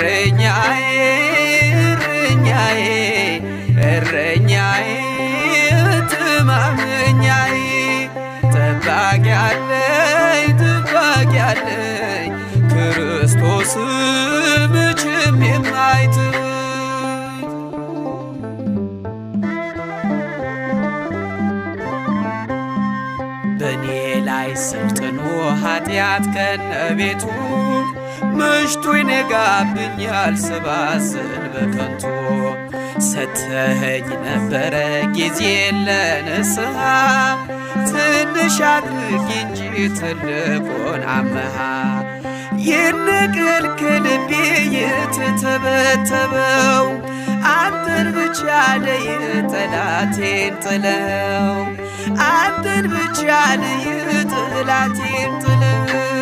እረኛዬ እረኛዬ እረኛዬ መተማመኛዬ ጠባቂ አለኝ ጠባቂ አለኝ ክርስቶስ መቼም የማይተወኝ። በእኔ ላይ ሰልጥኖ ኃጢአት ከነቤቱ መሽቶ ይነጋብኛል ስባዝን በከንቱ። ሰተኸኝ ነበረ ጊዜ ለንስሐ ትንሽ አድርጊ እንጂ ትልቁን አመሃ። ይነቀል ከልቤ የተተበተበው አንተን ብቻ ለይ ጠላቴን ጥለው፣ አንተን ብቻ ለይ ጠላቴን ጥለው።